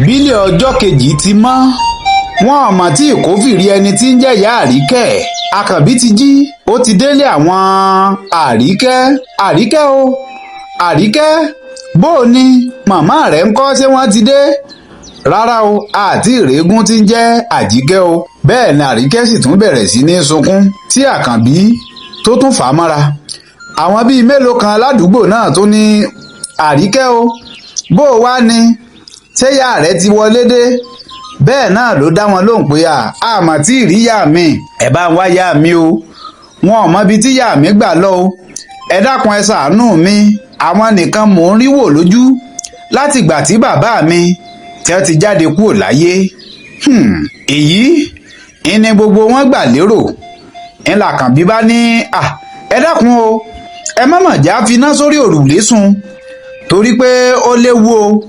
Bílẹ̀ ọjọ́ kejì ti mọ́, wọn ò mọ̀ tí ìkófìrí ẹni tí ń jẹ́ ìyá Àríkẹ́. Àkànbí ti jí, ó ti délé àwọn Àríkẹ́. Àríkẹ́ o, Àríkẹ́, bó o ní màmá rẹ̀ ń kọ́? Ṣé wọ́n ti dé? Rárá o, àti ìrẹ́gùn tí ń jẹ́ Àjíkẹ́ o. Bẹ́ẹ̀ ni Àríkẹ́ sì tún bẹ̀rẹ̀ sí ní sunkún tí Àkànbí tó tún fà á mọ́ra. Àwọn bíi mélòó kan ládùúgbò náà tó ní, "Àríkẹ́ o, bó o wá ní, ṣé ìyá rẹ̀ ti wọlé dé?" Bẹ́ẹ̀ náà ló dá wọn lóhùn pé, "Àmọ́ tí ìrí ìyá mi, ẹ̀ bá ń wá ìyá mi o. Wọn ò mọ ibi tí ìyá mi gbà lọ o. Ẹ dákun, ẹ ṣàánú mi. Àwọn nìkan mò ń rí wò lójú látìgbà tí bàbá mi tí wọ́n ti jáde kúrò láyé." Èyí ìní gbogbo wọn gbà lérò. Ńlá Kànbí bá ní, "Ẹ dákun o, ẹ má mà já finá sórí òrùlé sùn, torí pé ó léwu o.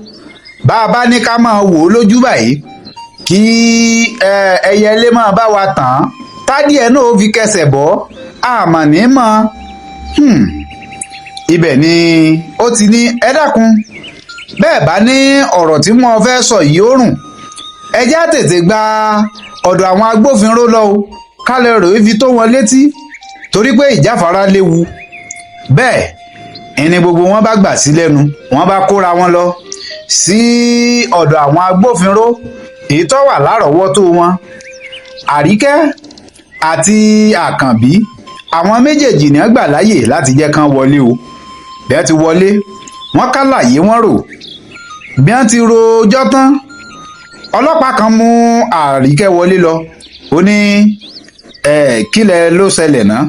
Bá a bá ní ká máa wò ó lójú báyìí, kí ẹyẹlé máa bá wa tàn án, tádìẹ náà ó fi kẹsẹ̀ bọ́, àmọ́ ní mọ́." Ibẹ̀ ni ó ti ní, "Ẹ dákun, bẹ́ẹ̀ bá ní ọ̀rọ̀ tí wọ́n fẹ́ sọ yìí ó rùn, ẹ já tètè gba ọ̀dọ̀ àwọn agbófinró lọ o, ká lè rò fi tó wọn létí, torí pé ìjáfara léwu." Bẹ́ẹ̀ ẹni gbogbo wọn bá gbà sí lẹ́nu, wọ́n bá kóra wọn lọ sí ọ̀dọ̀ àwọn agbófinró èyí tó wà lárọ̀ọ́wọ́tó wọn. Àríkẹ́ àti Àkànbí, àwọn méjèèjì ní gbà láàyè láti jẹ́ kán wọlé o. Bẹ́ẹ̀ ti wọlé, wọ́n kálàyé wọ́n rò. Bí wọ́n ti rojọ́ tán, ọlọ́pàá kan mú Àríkẹ́ wọlé lọ. Ó ní, "Ẹ kílẹ̀ ló ṣẹlẹ̀ náà?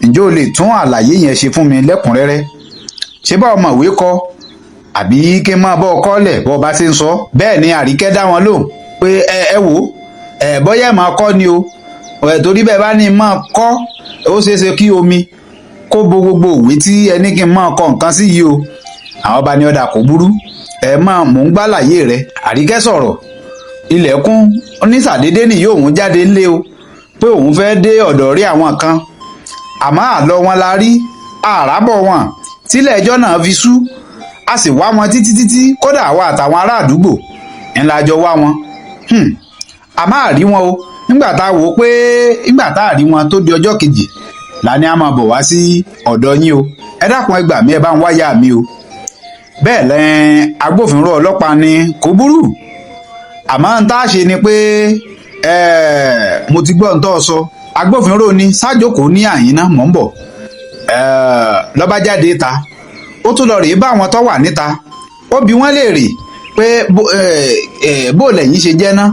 Ǹjẹ́ o lè tún àlàyé yẹn ṣe fún mi lẹ́kùnrẹ́rẹ́? Ṣé bá ọmọ ìwé kọ, àbí kí n máa bọ́ ọ kọ́lẹ̀ bọ́ ọ bá ṣe ń sọ?" Bẹ́ẹ̀ ni Àríkẹ́ dá wọn lóhùn pé, "Ẹ wò ẹ, bọ́yá ẹ̀ máa kọ́ ni o ẹ, torí bẹ́ẹ̀ bá ní máa kọ́, ó ṣeé ṣe kí omi kó bo gbogbo òwe tí ẹni kí n máa kọ nǹkan sí yìí o." Àwọn bá ní, "Ọ̀dà, kò burú, ẹ máa mò ń gbàlàyé rẹ." Àríkẹ́ sọ̀rọ̀ ilẹ̀kùn oníṣàdédé nìyí, òun jáde ńlé o, pé òun fẹ́ dé ọ̀dọ̀ rí àwọn kan, àmọ́ àlọ́ wọn la rí, àràbọ̀ wọn tílẹ̀ ẹjọ́ náà fi sú. A sì wá wọn títí títí, kódà àwa àtàwọn ará àdúgbò ńlá jọ wá wọn, àmọ́ àrí wọn o. Nígbà tá a wò ó pé nígbà tá a rí wọn tó di ọjọ́ kejì la ní a máa bọ̀ wá sí ọ̀dọ̀ yín o. Ẹ dákun, ẹ gbà mí, ẹ bá ń wáyà mi o. Bẹ́ẹ̀ lẹ́n agbófinró ọlọ́pàá ní, "Kò burú, àmọ́ n tá a ṣe ni pé mo ti gbọ́ n tó sọ." Agbófinró ní sájókòó ní àyínná, mò ń bọ̀. Ló bá jáde ta, ó tún lọ rèé bá àwọn tó wà níta. Ó bi wọ́n léèrè pé, "Bó lẹ́yìn ṣe jẹ́ ná?"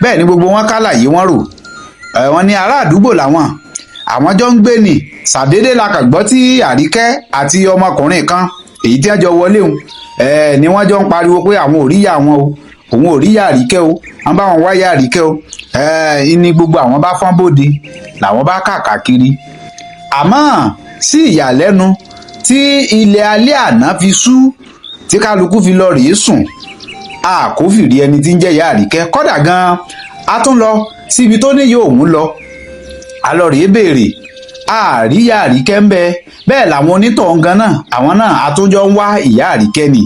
Bẹ́ẹ̀ ni gbogbo wọn kálàyé wọn rò. Wọ́n ní ará àdúgbò làwọn, àwọn jọ ń gbé ní. Ṣàdédé la kàn gbọ́ tí Àríkẹ́ àti ọmọkùnrin kan èyí tí wọ́n jọ wọlé òun ni wọ́n jọ ń pariwo pé àwọn ò rí ìyá wọn o, òun ò rí ìyá Àríkẹ́ o, wọ́n bá wọn wá ìyá Àríkẹ́ o. Ní gbogbo àwọn bá fọ́n bóde, làwọn bá kàkàkiri. Àmọ́ sí ìyàlẹ́nu, tí ilẹ̀ alẹ́ àná fi sú, tí kálukú fi lọ rèé sùn, a kò fìrí ẹni tí ń jẹ́ ìyá Àríkẹ́. Kódà gan-an, a tún lọ síbi tó níyì òun lọ, a lọ rèé béèrè, àárí ìyá Àríkẹ́ ń bẹ. Bẹ́ẹ̀ làwọn onítọ̀hún gan náà, àwọn náà àtúnjọ ń wá ìyá Àríkẹ́ ni.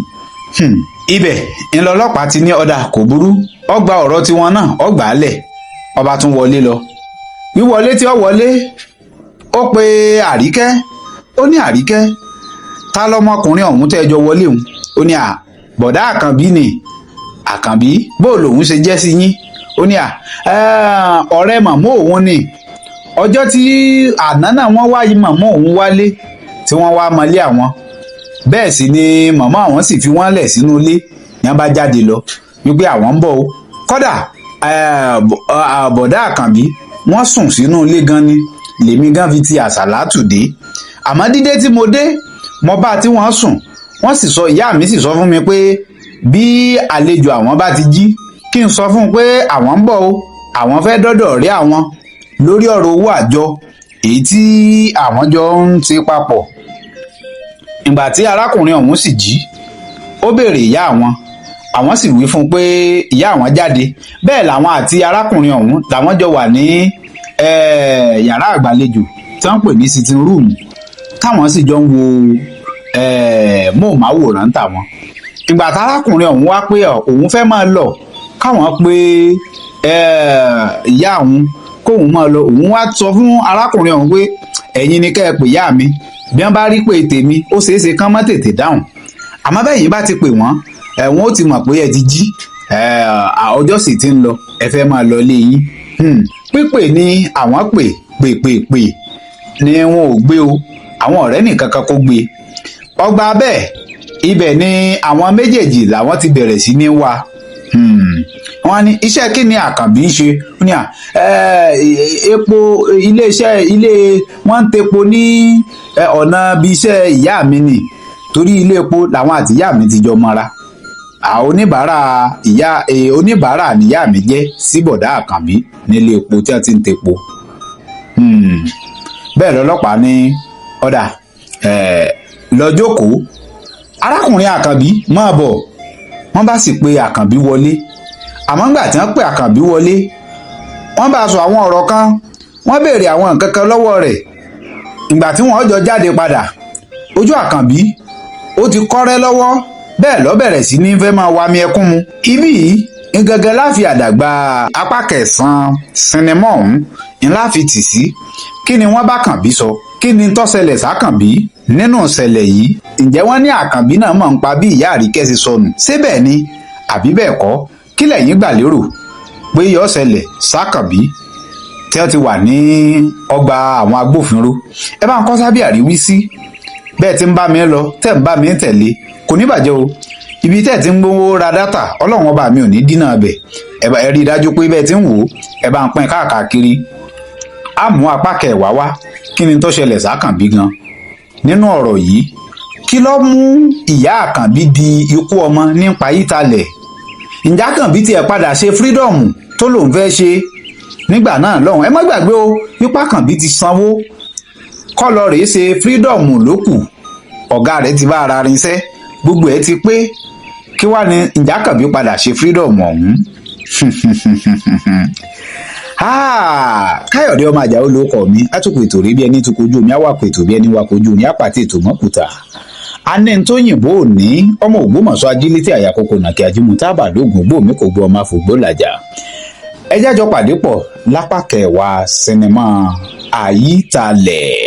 Ibẹ̀ ńlọlọ́pàá ti ní, "Ọ̀dà, kò burú." Ọgbà ọ̀rọ̀ tiwọn náà, ọgbà á lẹ̀. Ọba tún wọlé lọ. Wíwọlé tí ó wọlé, ó pe Àríkẹ́. Ó ní, "Àríkẹ́, ta lọmọkùnrin ọ̀hún tẹ́ ẹ jọ wọlé òun?" Ó ní, "À, bọ̀dá Àkànbí ni." "Àkànbí, bó lòun ṣe jẹ́ sí yín?" Ó ní, "À, ọ̀rẹ́ màmú òun ni. Ọjọ́ tí àná náà wọ́n wá yí màmú òun wálé, tí wọ́n wá mọ́lé àwọn. Bẹ́ẹ̀ sì ni màmá àwọn sì fi wọ́n lẹ̀ sínú ilé ní wọ́n bá jáde lọ wípé àwọn ń bọ̀ o. Kódà bọ̀dá Àkànbí, wọ́n sùn sínú ilé gan ni lèmi gan fi ti àsàlátù dé. Àmọ́ dídé tí mo dé, mo bá tí wọ́n sùn. Wọ́n sì sọ, ìyá mi sì sọ fún mi pé bí àlejò àwọn bá ti jí, kí n sọ fún un pé àwọn ń bọ̀ o, àwọn fẹ́ dọ́dọ̀ rí àwọn lórí ọ̀rọ̀ owó àjọ èyí tí àwọn jọ ń ṣe papọ̀. Ìgbà tí arákùnrin ọ̀hún sì jí, ó béèrè ìyá àwọn, àwọn sì wí fún un pé ìyá àwọn jáde. Bẹ́ẹ̀ làwọn àti arákùnrin ọ̀hún làwọn jọ wà ní yàrá àgbàlejò tí wọ́n ń pè ní sitting room, táwọn sì jọ ń wo móhùnmáwòrán tàwọn. Ìgbà tárákùnrin ọ̀hún wá pé òun fẹ́ máa lọ, Káwọn pé ìyá òun kóun máa lọ. Òun wá sọ fún arákùnrin ọ̀hún pé ẹ̀yin ni kẹ́ ẹ pè ìyá mi. Bí wọ́n bá rí pé tèmi, ó ṣeé ṣe kán má tètè dáhùn, àmọ́ bẹ́ẹ̀ yín bá ti pè wọ́n, ẹ̀wọ̀n ó ti mọ̀ pé ẹ ti jí, ọjọ́ sì ti ń lọ, ẹ fẹ́ máa lọ lé yín. Pípè ni àwọn pè pè pè pè ni wọn ò gbé o. Àwọn ọ̀rẹ́ nìkan kan kó gbé ọgbà bẹ́ẹ̀. Ibẹ̀ ni àwọn méjèèjì làwọn ti bẹ̀rẹ̀ sí ní wá. Wọ́n ní iṣẹ́ kí ni Àkànbí ń ṣe? Ó ní à epo, iléeṣẹ́ ilé wọ́n ń tepo ní ọ̀nà bí iṣẹ́ ìyá mi nì, torí ilé epo làwọn àti ìyá mi ti jọ mọ́ra. Oníbàárà ìyá, oníbàárà níyà mi jẹ́ sí bọ̀dá Àkànbí nílé epo tí wọ́n ti ń tepo. Bẹ́ẹ̀ lọ́lọ́pàá ní ọ̀dà lọ jókòó, arákùnrin Àkànbí, máa bọ̀. Wọ́n bá sì pe Àkànbí wọlé. Àmọ́ ńgbà tí wọ́n pe Àkànbí wọlé, wọ́n bá sọ àwọn ọ̀rọ̀ kan, wọ́n béèrè àwọn nǹkan kan lọ́wọ́ rẹ̀. Ìgbà tí wọ́n jọ jáde padà, ojú Àkànbí ó ti kọ́rẹ́ lọ́wọ́, bẹ́ẹ̀ ló bẹ̀rẹ̀ sí ní fẹ́ máa wami ẹkún mu. Ibí yìí gangan láfi àdàgbà apá kẹsàn-án sinimá ọ̀hún ńlá fi tì sí. Kí ni wọ́n bá Kànbí sọ? Kí ni tó ṣẹlẹ̀ sákànbí nínú ìṣẹ̀lẹ̀ yìí? Ǹjẹ́ wọ́n ní Àkànbí náà mọ̀ ń pa bí ìyá Àríkẹ́ ṣe sọnù? Ṣé bẹ́ẹ̀ ni àbí bẹ́ẹ̀ kọ́? Kí lẹ̀yin gbà lérò pé yóò ṣẹlẹ̀ sákànbí tí wọ́n ti wà ní ọgbà àwọn agbófinró? Ẹ bá ń kọ́ sábẹ́ àríwísí. Bẹ́ẹ̀ tí ń bá mi lọ, tẹ́ ń bá mi tẹ̀lé, kò ní bàjẹ́ o. Ibi tẹ́ ti ń gbowó ra data, Ọlọ́run ọba mi ò ní dínà bẹ̀. Ẹ rí i dájú pé bẹ́ẹ̀ tí ń wò ó, ẹ bá ń pín káàkiri. Á mú apá kẹwàá wá. Kí ni tó ṣẹlẹ̀ sákànbí gan nínú ọ̀rọ̀ yìí? Kí ló mú ìyá Àkànbí di ikú ọmọ nípa yítalẹ̀? Ǹjẹ́ Àkànbí tiẹ̀ padà ṣe freedom tó lòun fẹ́ ṣe nígbà náà lọ́hùn? Ẹ má gbàgbé o, wípé Àkànbí ti sanwó kọ́ lọ rèé ṣe freedom lókù. Ọ̀gá rẹ̀ ti bá ara rinṣẹ́, gbogbo ẹ̀ ti pé. Kí wàá ní, ǹjẹ́ Àkànbí padà ṣe freedom ọ̀hún? Káyọ̀dé ọmọ Àjàó ló kọ̀ mí. Àtùkù ètò rí bí ẹni tó kojú omi, awakọ̀ ètò bí ẹni wakọ̀ ojú omi, àpàtì ètò mọ́kùtà anẹ́ntóyìnbó òní, ọmọ Ògbómọ̀ṣọ́, ajílétí àyàkókò nàkẹ́ ajímù tábà lóògùn gbòmí kò gbọ́ ọmọ àfògbó làjà. Ẹ jájọ pàdé pọ̀ lápá kẹwàá sinimá Àyítalẹ̀.